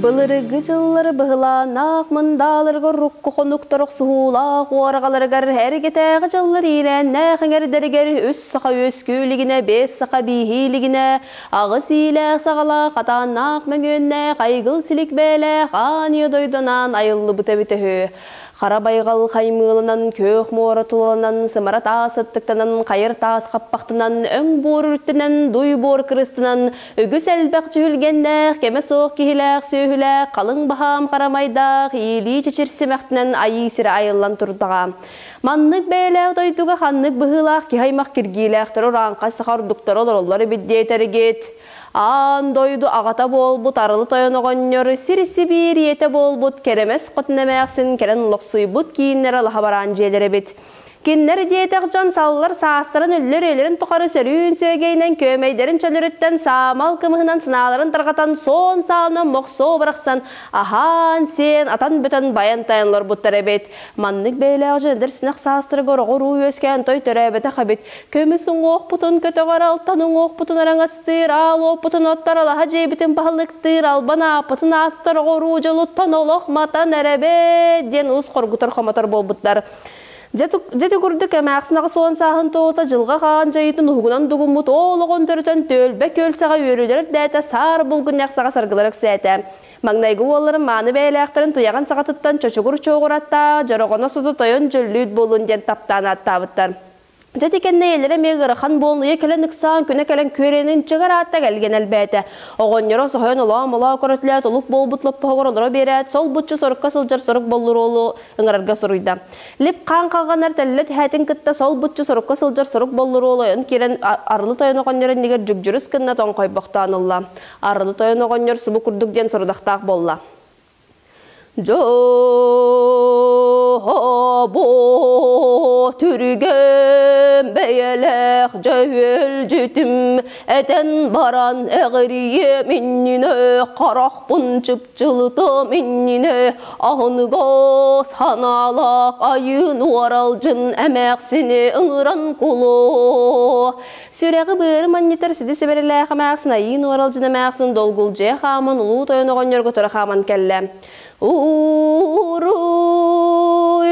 Былыргы дьыллары быһылааннаах мындааларыгар урукку хонуктар охсуһуулаах уораҕаларыгар эргэтээҕи дьыллар иилээннээх эҥэрдэригэр үс саха үөскүү илигинэ, биэс саха бииһии илигинэ, аҕыс иилээх саҕалаах, атааннаах мөҥүөннээх, айгыл силик бээлээх аан ийэ дойдунаан айыллыбыта эбитэ үһү. Хара байҕал хаймыыланан, күөх муора тулаланан, сымара таас аттыктанан, хайыр таас хаппахтанан, өҥ буор үрүттэнэн, дуй буор кырыстанан, үгүс элбэх дьүһүлгэннээх, кэмэ суох киһилээх, сүөһүлээх, халыҥ баһаам харамайдаах, иилии чэчир симэхтэнэн айыы сирэ айыллан турдаҕа. Маннык бэйэлээх дойдуга ханнык быһыылаах киһи аймах киргиилээхтэр урааҥхай саха ордуктара олороллор эбит диэтэргит. Аан дойду аҕата буолбут Арылы Тойон оҕонньор сир-сибиир ийэтэ буолбут Кэрэмэс Хотун эмээхсин кэлэн олохсуйбут кииннэрэ лаһа бараан дьиэлэр эбит. Кинилэр диэтэх дьон саллар саастарын үллэр үйэлэрин тухары сөрүүн сүөгэйинэн күөмэйдэрин чөлөрүттэн саамал кымыһынан сынааларын тарҕатан суон саалынан мохсуо бырахсан аһаан-сиэн атан бүтэн байан-тайан олорбуттар эбит. Маннык бэйэлээх дьон эдэр синэх саастарыгар оҕо-уруу үөскээн той төрөөбөтөх эбит. Көмүс уҥуохпутун көтөҕөр, алтан уҥуохпутун араҥастыыр, аал уоппутун оттор, алаһа дьиэбитин баһылыктыыр, албан ааппытын аатытар оҕо-уруу дьолуттан олох матан эрэбит диэн олус хоргутар-хомотор буолбуттар. Дьэ ити курдук эмээхсин 80 сааһын туолута дьылҕа хаан дьайыытын уһугунан дугуммут ол оҕон төрүтэн түөлбэ күөл саҕа үөрүүлэр үрдээтэ, саар булгунньах саҕа саргылар өксээтэ. Маҥнайгы уолларын мааны бэйэлээхтэрин туйаҕын саҕатыттан чочугур чуоҕураттаах, дьороҕоно соту тойон дьөллүүт буоллун диэн таптаан ааттаабыттар. Дьэ ити кэннэ ийэлэрэ эмиэ ыарахан буолан ыйа кэлэн ыксаан, күнэ кэлэн күөрэнин чыгар аатта кэлгэн элбээтэ. Оҕонньоро соһуйан олоо-молоо көрөтүлээт олук буолбут лоппоһугар олоро биэрээт, сол буччу сорукка сылдьар сорук боллуруолу ыҥырарга суруйда. Лип хаан халҕанар тэллэ түһээтин кытта сол буччу сорукка сылдьар сорук боллуруолу ойон киирэн арылы тойон оҕонньор иннигэр дьүгдьүрүс гынна тоҥхойбохтоон ылла. Арылы тойон оҕонньор субу курдук диэн сорудахтаах буолла. Дьоһобо түргэн бэйэлээх дьөһүөлдьүтүм этэн баран эҕирийиэм иннинэ харахпын чыпчылытыам иннинэ аһыныгас санаалаах айыын уоралдьын эмээхсини ыҥыран кулу Сүрэҕи быары манньытар сиди сэбэрэлээх эмээхсин айыын уоралдьын эмээхсин долгулдьуйа хааман улуу тойон оҕонньорго тура хааман кэллэ. Уруй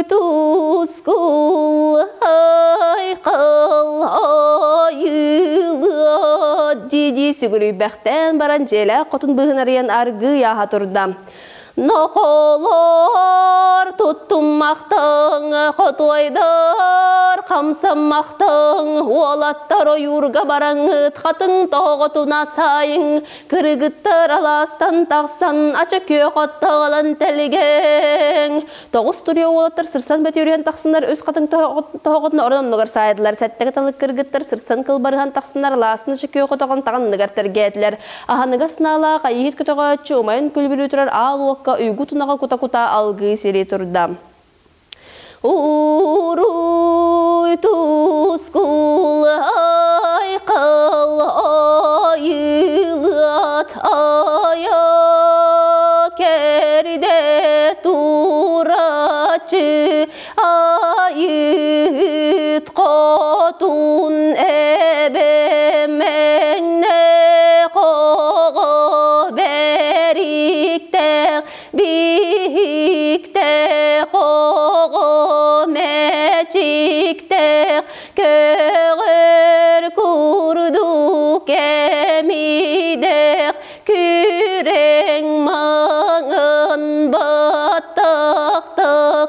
тускул айхал айылыа дии-дии сүгүрүйбэхтээн баран дьиэлээх хотун быыһын арыйан аргыый ааһа турда. Нохолор туттуммахтыҥ, хотуойдар хамсаммахтыҥ, уолаттар ойуурга бараҥҥыт, хатыҥ тоһоҕотуна саайыҥ, кыргыттар алаастан тахсан, ача күөх оттоҕолон тэлгэҥ. Тоҕус туруйа уолаттар сырсан бөтүөрүһэн тахсаннар үс хатыҥ тоһоҕотун орон оннугар саайдылар. Сэттэгэ талык кыргыттар сырсан кылбарыһан тахсаннар алаасын ача күөх отоҕун таҕан анныгар тэлгээтилэр. Аһыныгас наалаах айыыһыт көтөҕөөччү умайан күлүбүрүү турар аал уокка уйгу тунаҕа кута-кута алгыы сири турда. Уруй тускул айқал айылат ая керде турачы айыт хотун эбэмэҥнэ хоҕо бэриктээх биһиктээх оҕо мэчиктээх көҕөр курдук эмидэх күрэҥ маҥан баттахтах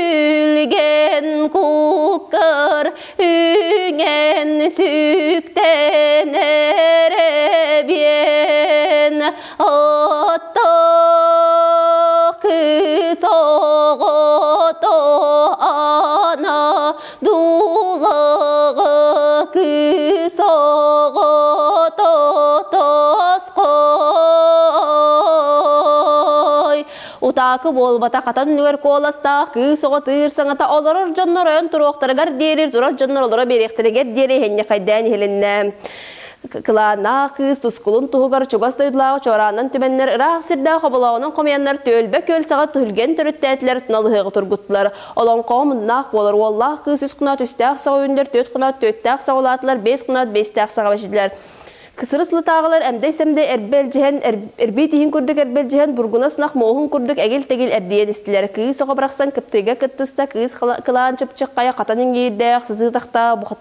Үзүлгэн куккар үҥэн сүктэн эрэбиэн Аттах кыыс оҕото ана дуулаҕа кыыс оҕото тосхой Утаакы буолбатах хатан нүгэр куоластаах кыыс оҕо тыыр саҥата олорор дьоннор ойон туруохтарыгар диэри турар дьоннор олоро биэриэхтэригэр диэри иһинньэхэйдээн иһилиннэ. Кылааннаах кыыс тускулун туһугар чугас дойдулааҕы чуораанан түмэннэр ыраах сирдээх оболооҕунан хомуйаннар түөлбэ күөл саҕа түһүлгэн төрүттээтилэр туналыһыаҕы тургуттулар. Олоҥхоҕо муннаах буолар уоллаах кыыс үс кунаат үстээх саҕа үүннэр, түөрт кунаат түөртээх саҕа улаатылар, биэс кунаат биэстээх саҕа бэчидилэр. Кысырыс лытааҕылар эмдэй-сэмдэй эрбэлдьиһэн, эрбии тиһин курдук эрбэлдьиһэн, бургунас ынах муоһун курдук эгил-тэгил эрдийэн истилэр. Кыыс оҕо барахсан кыптыыга кыттыста, кыыс кылаан чыпчык хайа хатан иҥиирдээх, сытыы тахтаах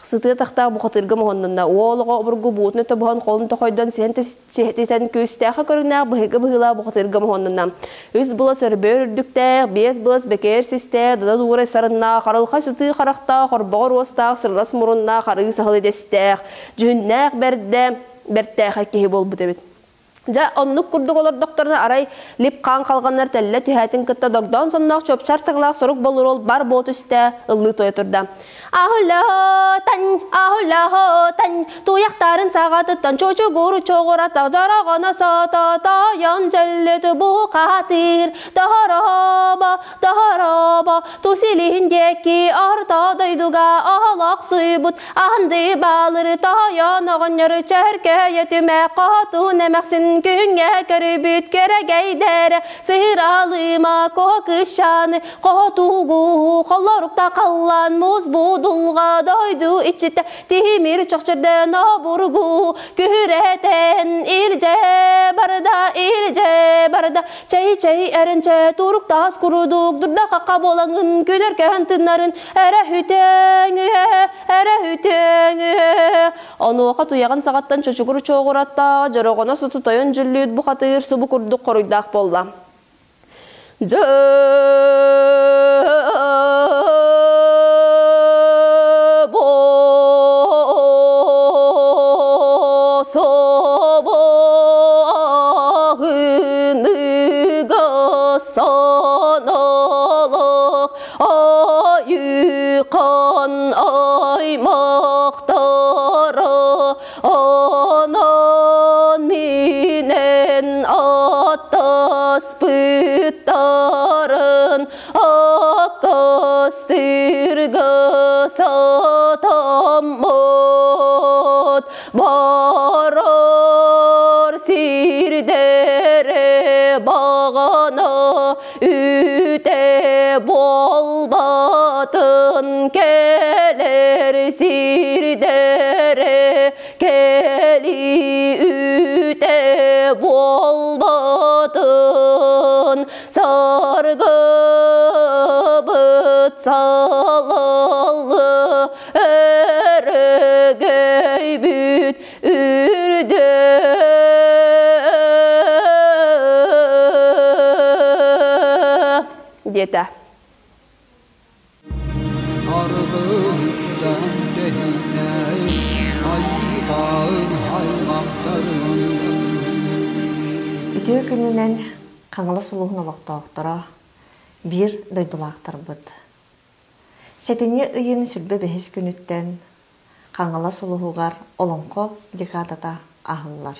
сытыы тахтаах бухатыырга моһоннунна. Уол оҕо обургу буутун өтө холун тохойдон сиһэн сиһэтитэн күүстээхэ көрүҥнээх быһыыга быһыылаах бухатыырга моһоннунна. Үс былас өрбөөр үрдүктээх, биэс былас бэкээр систээх, дада дуурай сарыннаах, арылхай сытыы харахтаах, хорбоҕор уостаах, сырылас муруннаах, арыы саһыл идэстээх, дьүһүннээх бэрдэ, бэртээхэй киһи буолбут эбит. Дьэ, оннук курдук олордохторуна арай лип хаан халҕаннар тэллэ түһээтин кытта догдоон сонноох чуопчар саҥалаах сорук болуруол бар буо түстэ, ыллыы туойа турда. Аһыллаһытан, аһыллаһытан, туйахтарын саҕатыттан чочугур чоҕуратах дьороҕоно сото тойон дьөллүт бухатыыр, тоһоробо, тоһоробо, тусилиһин диэки орто дойдуга олох суйбут анды баалыры тойон оҕонньору чөркөйө түмэ хотун эмэхсин күҥҥэ көрүбүт кэрэгэйдэрэ сыһыралыма куһа хотугу холорукта халлан муус будулга дойду иччитэ тимир чохчерден обургу күрэтен илже барда илже барда чэй-чэй эренче туруктаас курудук дурда какка болаңын күлөр көһөн тыннарын эрэ хүтөңүө эрэ хүтөңүө онуоха туйаҕын саҕаттан чочугур чооҕуратта дьороҕоно суту тойон дьүллүүт бухатыыр субу курдук хоруйдаах буолла. Саналах айықан аймақтары анан менен аттаспыттарын аккастырга сатаммыт барар сирдере бағана үте болбатын келер сирдере кели үте болбатын саргыбыт салалы өрөгөйбүт үрдө диэтэ. Аргыттан тэһиннэй айҕаан аймахтарын Үтүө күнүнэн Хаҥалас улууһун олохтоохторо, биир дойдулаахтарбыт. Сэтинньи ыйын сүрбэ бэһис күнүттэн Хаҥалас улууһугар Олоҥхо декадата аһыллар.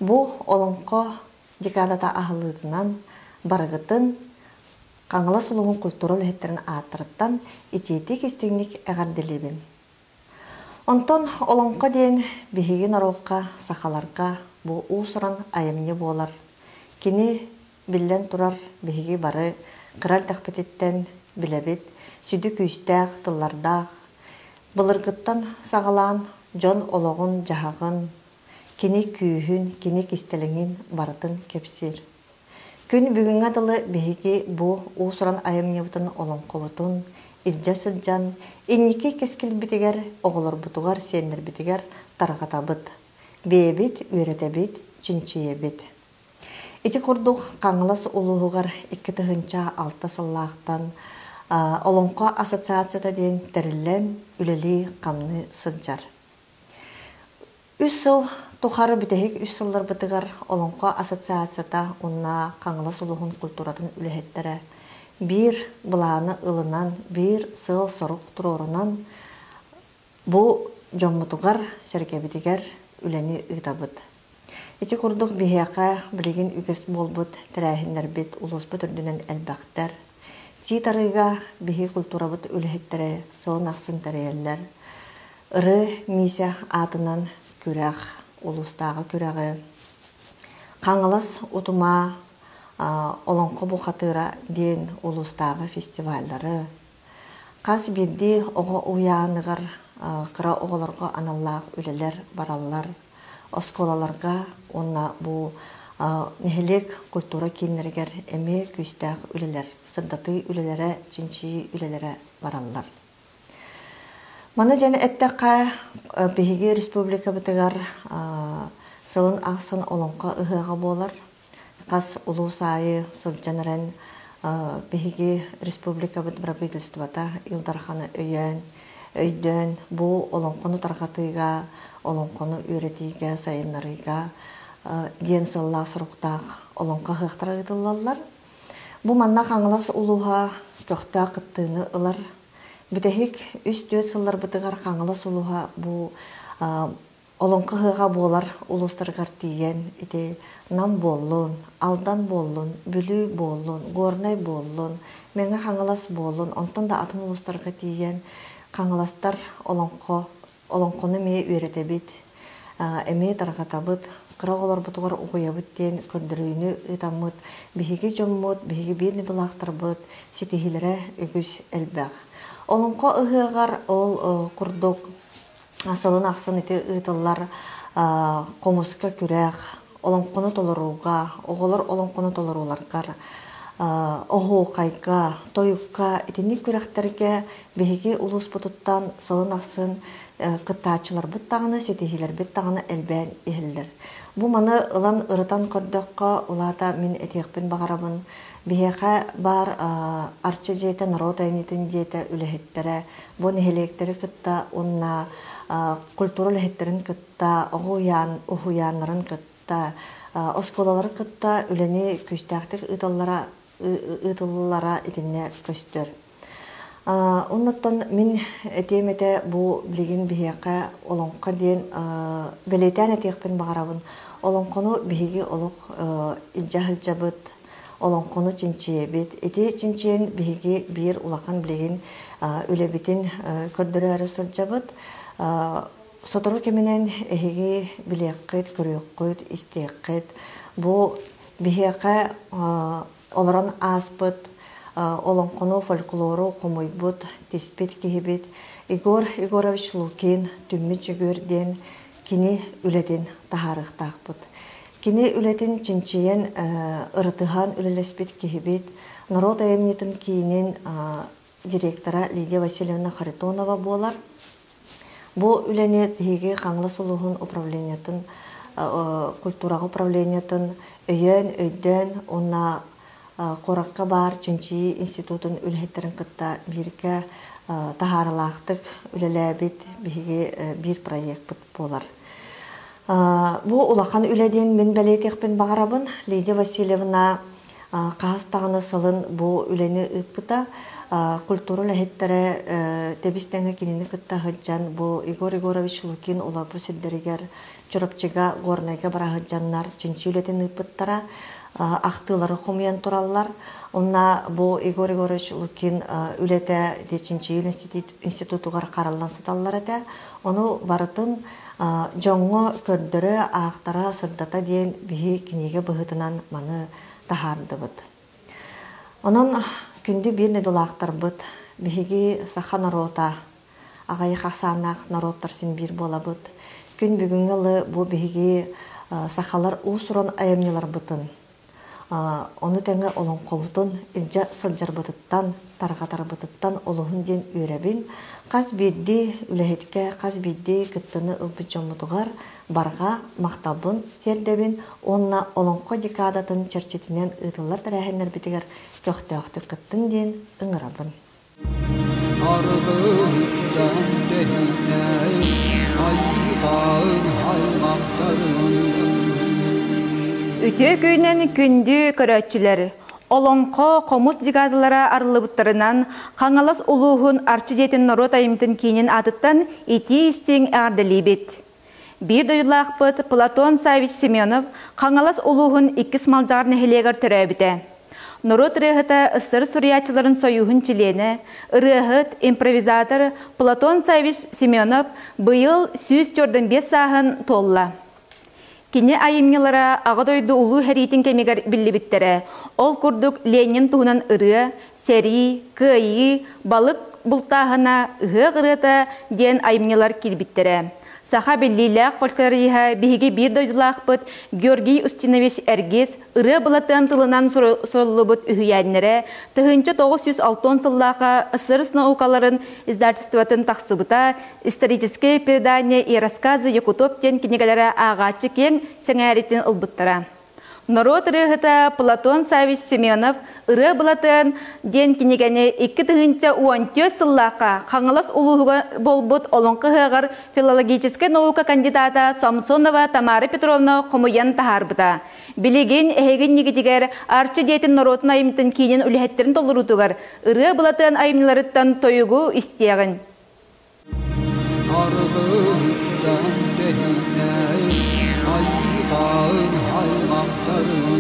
Бу Олоҥхо декадата аһыллыытынан барыгытын Хаҥалас улууһун культура үлэһиттэрин ааттарыттан итиитик истиҥник эҕэрдэлиибин. Онтон Олоҥхо диэн биһиги норуокка, сахаларга бу уус-уран айымньы буолар. Кини биллэн турар биһиги бары кыра эрдэхпититтэн билэбит, сүдү күүстээх тыллардаах, былыргыттан саҕалаан дьон олоҕун-дьаһаҕын, кини күүһүн, кини кистэлэҥин барытын кэпсиир. Күн бүгүҥҥэ дылы биһиги бу уус-уран айымньыбытын олоҥхобутун илдьэ сылдьан, инники кэскилбитигэр, оҕолорбутугар, сиэннэрбитигэр тарҕатабыт, бэйэбит үөрэтэбит, чинчийэбит. Ити курдук Хаҥалас улууһугар 2006 сыллаахтан Олоҥхо ассоциацията диэн тэриллэн үлэлии-хамныы сылдьар. Үс сыл тухары бүтэһик үс сылларбытыгар Олоҥхо ассоциацията уонна Хаҥалас улууһун культуратын үлэһиттэрэ биир былааны ылынан, биир сыал-сорук туруорунан бу дьоммутугар, сэргэбитигэр үлэни ыытабыт. Ити курдук биһиэхэ билигин үгэс буолбут тэрээһиннэрбит улууспут үрдүнэн элбэхтэр. Тиит арыыга биһи культурабыт үлэһиттэрэ сылын ахсын тэрийэллэр. Ыры Миисэ аатынан күрэх, улуустааҕы күрэҕи, Хаҥалас утума Олоҥхо бухатыыра диэн улуустааҕы фестиваллары, хас биирдии оҕо уһуйааныгар кыра оҕолорго аналлаах үлэлэр бараллар. Оскуолаларга уонна бу нэһилиэк культура кииннэригэр эмиэ күүстээх үлэлэр, сырдатыы үлэлэрэ, чинчийии үлэлэрэ бараллар. Маны дьэн эттэххэ, биһиги республикабытыгар сылын ахсын олоҥхо ыһыаҕа буолар. Хас улуус аайы сылдьан эрэн биһиги республикабыт правительствота Ил Дарханы өйөөн, өйдөөн бу олоҥхону тарҕатыыга, олоҥхону үөрэтиигэ, сайыннарыыга диэн сыллаах-соруктаах олоҥхо ыһыахтара ыытыллаллар. Бу манна Хаҥалас улууһа көхтөөх кыттыыны ылар. Бүтэһик үс-түөрт сылларбытыгар Хаҥалас улууһа бу олоҥхо ыһыаҕа буолар улуустарыгар тиийэн ити Нам буоллун, Алдан буоллун, Бүлүү буоллун, Горнай буоллун, Мэҥэ Хаҥалас буоллун, онтон да атын улуустарга тиийэн Хаҥаластар олоҥхо олоҥхону эмиэ үөрэтэбит, эмиэ тарҕатабыт, кыра оҕолорбутугар угуйабыт диэн көрдөрүүнү ыытаммыт, биһиги дьоммут, биһиги биир ньудулаахтарбыт ситиһиилэрэ үгүс элбэх. Олоҥхо ыһыаҕар ол курдук сылын ахсын ити ыытыллар хомуска күрэх, олоҥхону толорууга, оҕолор олоҥхону толорууларгар, оһуокайга, тойукка итинник күрэхтэргэ биһиги улууспутуттан сылын ахсын кыттааччыларбыт даҕаны, ситиһиилэрбит даҕаны элбээн иһэллэр. Бу маны ылан ырытан көрдөххө, улаата мин этиэхпин баҕарабын, биһиэхэ баар Арчы дьиэтэ норуот айымньытын дьиэтэ үлэһиттэрэ бу нэһилиэктэри кытта уонна культура үлэһиттэрин кытта, оҕо уһуйааннарын кытта, оскуолалары кытта үлэни күүстээхтик ыыталлара ыытыллара итиннэ көстөр. Оннуттан мин этиэм этэ бу билигин биһиэхэ олоҥхо диэн бэлиэтээн этиэхпин баҕарабын. Олоҥхону биһиги олох илдьэ сылдьабыт, олоҥхону чинчийэбит. Ити чинчийэн биһиги биир улахан билигин үлэбитин көрдөрөөрү сылдьабыт. Сотору кэминэн эһиги билиэххит, көрүөххүт, истиэххит. Бу биһиэхэ олорон ааспыт олоҥхону, фольклору хомуйбут, тиспит киһибит Егор Егорович Лукин Түммүт Дьөгүөр диэн кини үлэтин таһаарыахтаахпыт. Кини үлэтин чинчийэн, ырытыһан үлэлэспит киһибит, норуот айымньытын киинин директора Лидия Васильевна Харитонова буолар. Бу үлэни биһиги Хаҥалас улууһун управлениетын, культураҕа управлениетын өйөөн, өйдөөн уонна куоракка баар чинчийии институтун үлэһиттэрин кытта бииргэ таһаарылаахтык үлэлээбит биһиги биир проекпыт буолар. Бу улахан үлэ диэн мин бэлиэтиэхпин баҕарабын. Лидия Васильевна хаһыс даҕаны сылын бу үлэни ыыппыта. Культура үлэһиттэрэ тэбис-тэҥэ кинини кытта сылдьан бу Егор Егорович Лукин олорбут сирдэригэр Чурапчыга, Горнайга бара сылдьаннар чинчи үлэтин ыыппыттара, ахтыылары хомуйан тураллар. Онно бу Егор Егорович Лукин үлэтэ чинчийии институтугар хараллан сыталлар этэ. Ону барытын дьоҥҥо көрдөрө, аахтара, сырдата диэн биһи кинигэ быһыытынан маны таһаардыбыт. Онон күндү биир дойдулаахтарбыт, биһиги саха норуота, аҕыйах ахсааннаах норуоттар син биир буолабыт. Күн бүгүҥҥү ылы бу биһиги сахалар уус-уран айымньыларбытын, ону тэҥэ олоҥхобутун илдьэ сылдьарбытыттан, тарҕатарбытыттан олуһун диэн үөрэбин. Хас биирдии үлэһиткэ, хас биирдии кыттыны ылбыт дьоммутугар барҕа махталбын тиэрдэбин уонна Олоҥхо декадатын чэрчитинэн ыытыллар тэрээһиннэрбитигэр көхтөөхтүк кыттыҥ диэн ыҥырабын. Аргыттан тэһиннэй айҕаын аймахтарын. Үтүө күнэн күндү көрөөччүлэр! Олоҥхо хомус декадалара арыллыбыттарынан Хаҥалас улууһун Арчы дьиэтин норуот айымньытын киинин аатыттан итии-истиҥ эҕэрдэлиибит. Биир дойдулаахпыт Платон Савич Семенов Хаҥалас улууһун иккис Малдьаҕар нэһилиэгэр төрөөбүтэ. Норуот ырыаһыта СССР суруйааччыларын сойууһун чилиэнэ, ырыаһыт, импровизатор Платон Савич Семенов быйыл 145 сааһын туолла. Кини айымньылара Аҕа дойду Улуу сэриитин кэмигэр биллибиттэрэ. Ол курдук Ленин туһунан ырыа, сэрии, кыайыы, балык бултааһына, ыһыах ырыата диэн айымньылар киирбиттэрэ. Саха биллиилээх фольклориһа биһиги биир дойдулаахпыт Георгий Устинович Эргис Ырыа Былатыан тылынан суруллубут үһүйээннэрэ 1960 сыллааха СССР наукаларын издательствотын тахсыбыта Исторические предания и рассказы якутов диэн кинигэлэрэ ааҕааччы киэҥ сэҥээритин ылбыттара. Норуот ырыаһыта Платон Саввич Семенов Ырыа Былатыан диэн кинигэни 2014 сыллаахха Хаҥалас улууһугар буолбут Олоҥхо ыһыаҕар филологическай наука кандидата Самсонова Тамара Петровна хомуйан таһаарбыта. Билигин эһиги иннигитигэр Арчы дьиэтин норуотун айымньытын киинин үлэһиттэрин толоруутугар Ырыа Былатыан айымньыларыттан тойугу истиэҕин. Аргыттан тэһиннэй айҕаан аймахтарын.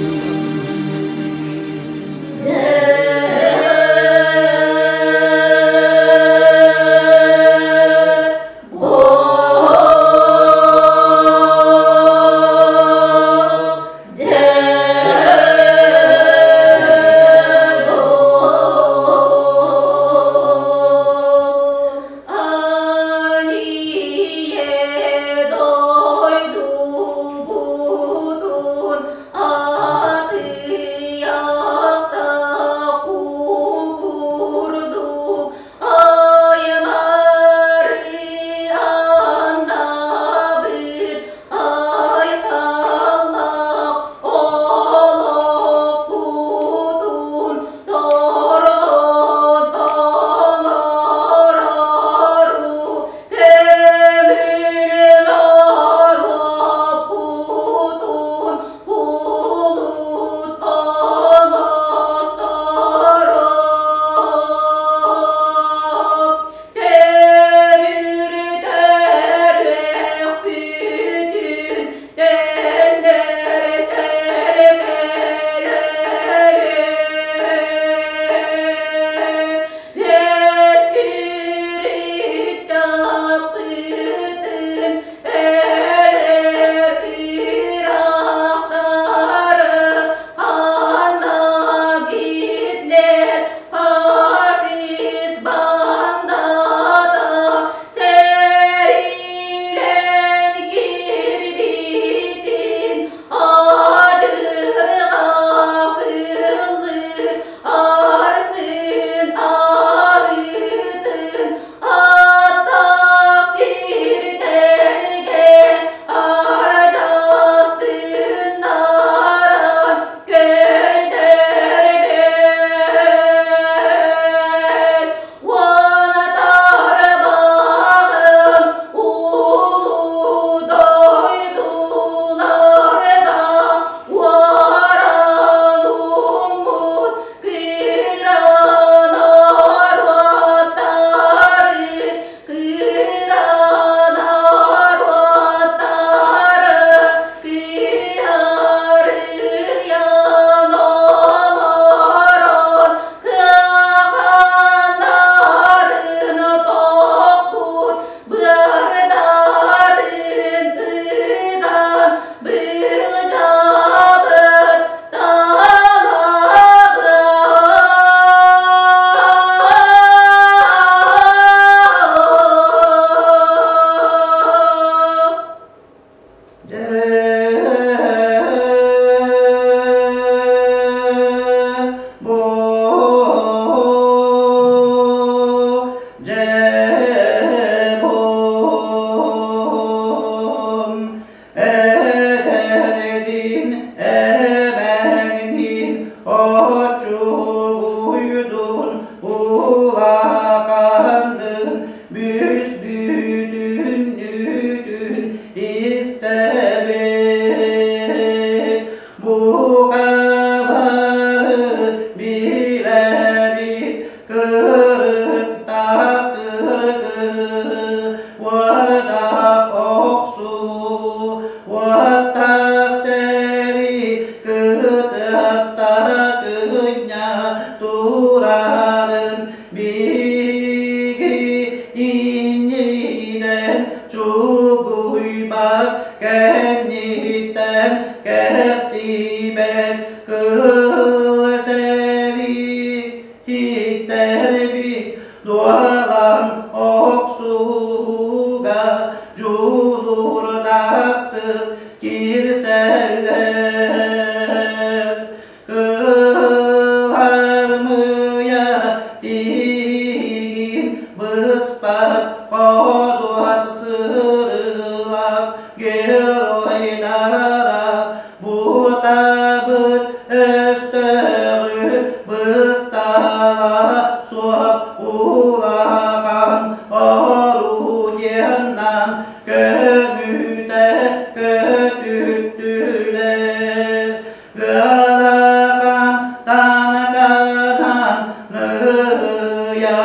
Түстүлэр Ыарахан танканан ныһыйа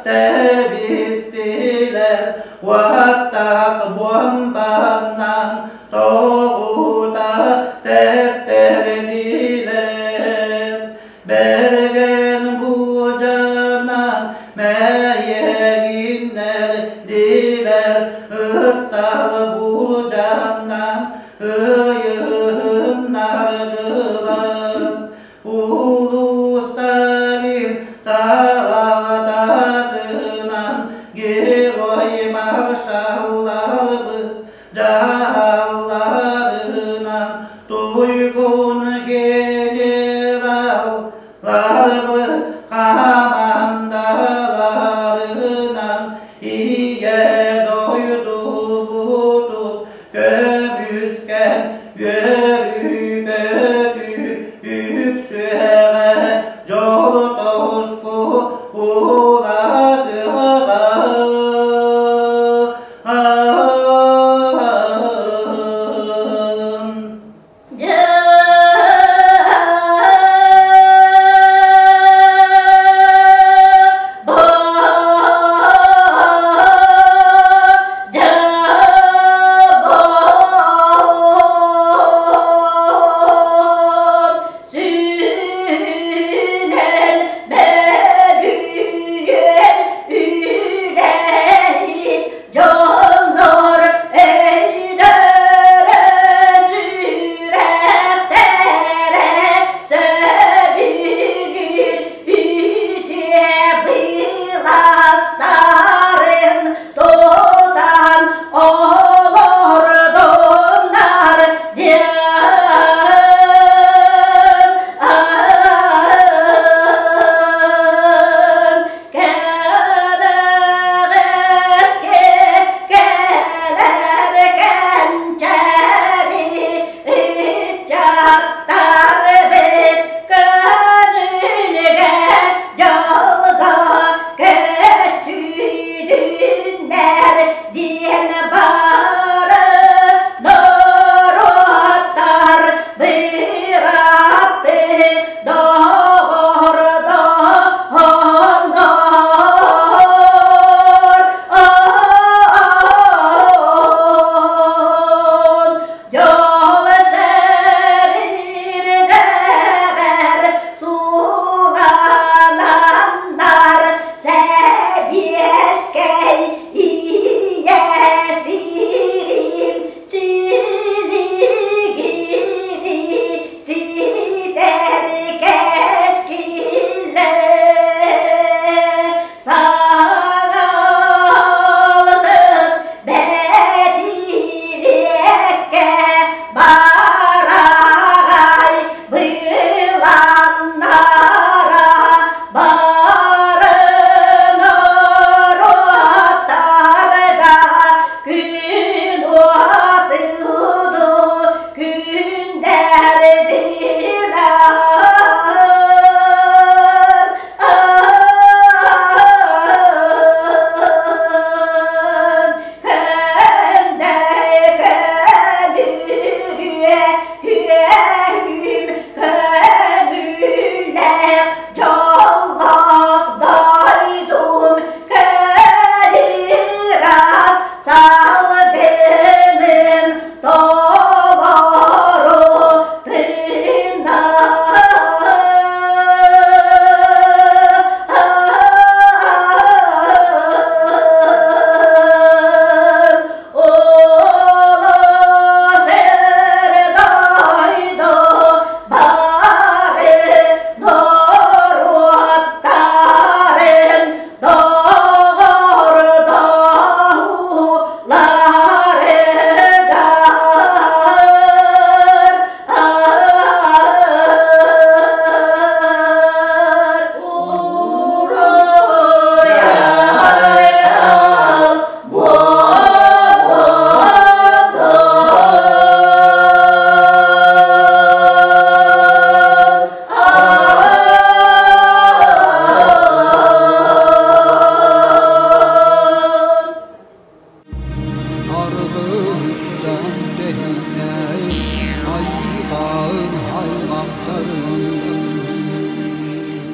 тэбистилэр, уоттаах буомбанан тоҕута тэптэрдилэр. Бэргэн буулдьанан мэйигиннэрдилэр, ыстал буулдьанан ыйыһыннардылар. Улуу Сталин салалтатынан герой маршалларбыт дьаһалларынан туйгун генералларбыт хамаандаларынан Ийэ дойдубутун көмүскээн үөрүү-көтүү үксүөҕэ, дьол тоску улаатыаҕа.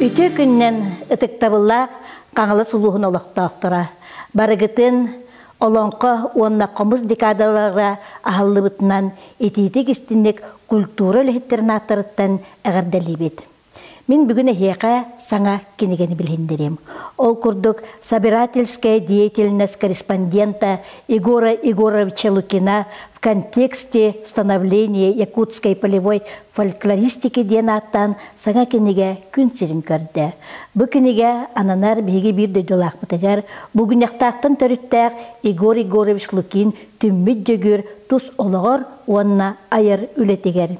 Үтүө күнүнэн ытыктабыллаах Хаҥалас улууһун олохтоохторо! Барыгытын Олоҥхо уонна хомус декадалара аһыллыбытынан итиитик-истинник культура үлэһиттэрин ааттарыттан эҕэрдэлиибит. Мин бүгүн эһиэхэ саҥа кинигэни билиһиннэриэм. Ол курдук «Собирательская деятельность корреспондента Егора Егоровича Лукина в контексте становления якутской полевой фольклористики» диэн ааттаан саҥа кинигэ күн сирин көрдө. Бу кинигэ ананар биһиги биир дойдулаахпытыгар Булгунньахтаахтан төрүттээх Егор Егорович Лукин түммүт Дьөгүөр тус олоҕор уонна айар үлэтигэр.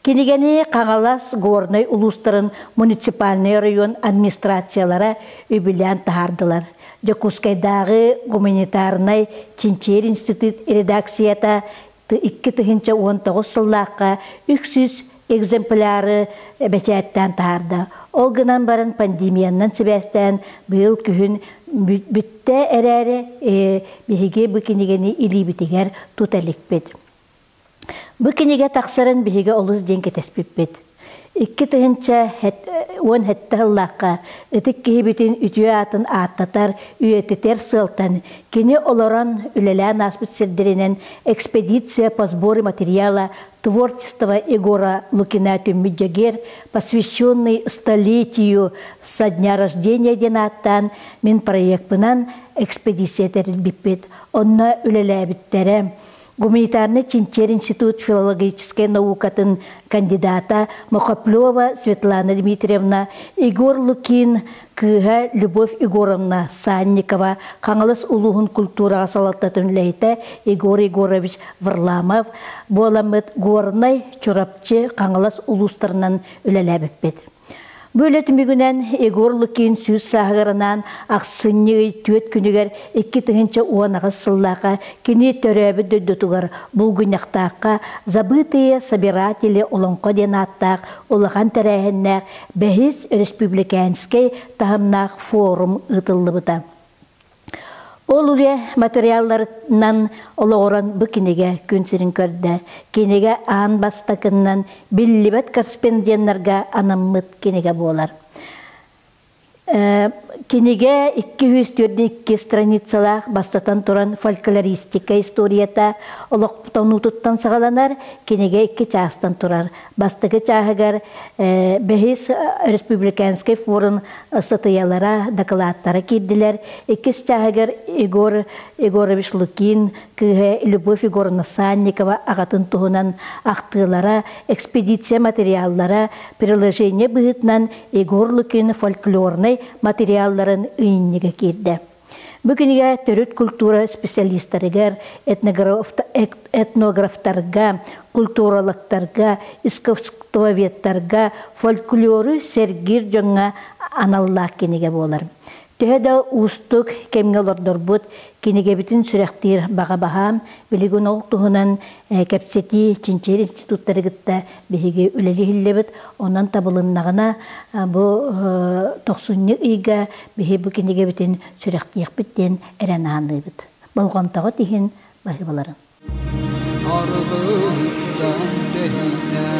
Кинигэни Хаҥалас, Горнай улуустарын муниципальнай оройуон администрациялара үбүлээн таһаардылар. Дьокуускайдааҕы гуманитарнай чинчийэр институт редакцията 2019 сыллаахха 300 экземпляры бэчээттээн таһаарда. Ол гынан баран пандемиянан сибээстээн быйыл күһүн бүттэ эрээри биһиги бу кинигэни илиибитигэр тута иликпит. Бу кинигэ тахсарын биһиги олус диэн кэтэспиппит. 2017 сыллаахха ытык киһибитин үтүө аатын ааттатар, үйэтитэр сыалтан кини олорон үлэлээн ааспыт сирдэринэн экспедиция по сбору материала творчества Егора Лукина түммүт Дьэгиэр, посвященный столетию со дня рождения диэн ааттаан мин проекпынан экспедиция тэрилбиппит. Онно үлэлээбиттэрэ. Гуманитарнай чинчийэр институт филологическай наукатын кандидата Мохоплева Светлана Дмитриевна, Егор Лукин кыыһа Любовь Егоровна Санникова, Хаҥалас улууһун культураҕа салалтатын үлэһитэ Егор Егорович Варламов буоламмыт Горнай, Чурапчы, Хаҥалас улуустарынан үлэлээбиппит. Бу үлэ түмүгүнэн Егор Лукин 100 сааһыгар анаан ахсынньы ый түөрт күнүгэр 2018 сыллаахха кини төрөөбүт дойдутугар Булгунньахтаахха «Забытые собиратели олоҥхо» диэн ааттаах улахан тэрээһиннээх бэһис өрөспүүбүлүкээнскэй таһымнаах форум ыытыллыбыта. Ол үлэ материалларынан олоҕуран бу кинигэ күн сирин көрдө. Кинигэ аан бастакыннан биллибэт корреспонденнарга анаммыт кинигэ буолар. Кинигэ 242 страницалаах бастатан туран фольклористика историята олохтонуутуттан саҕаланар, кинигэ икки чаастан турар. Бастакы чааһыгар бэһис республиканскай форум ыстатыйалара, дакылааттара киирдилэр. Иккис чааһыгар Егор Егорович Лукин кыыһа Любовь Егоровна Санникова аҕатын туһунан ахтыылара, экспедиция материаллара, приложение быһыытынан Егор Лукин фольклорнай материалларын ыйынньыга киирдэ. Бу кинигэ төрүт культура специалистарыгар, этнографтарга, культурологтарга, искусствоведтарга, фольклору сэргиир дьоҥҥо аналлаах кинигэ буолар. Төһө да уустук кэмҥэ олордорбут, кинигэбитин сүрэхтиир баҕа баһаам, билигин ол туһунан кэпсэтии чинчийэр институттары кытта биһиги үлэлиһиллибит. Онон табылыннаҕына бу тохсунньу ыйга биһи бу кинигэбитин сүрэхтиэхпит диэн эрэн аһаныыбыт. Болҕомтоҕут иһин баһыыбаларын. Аргыттан тэһиннэ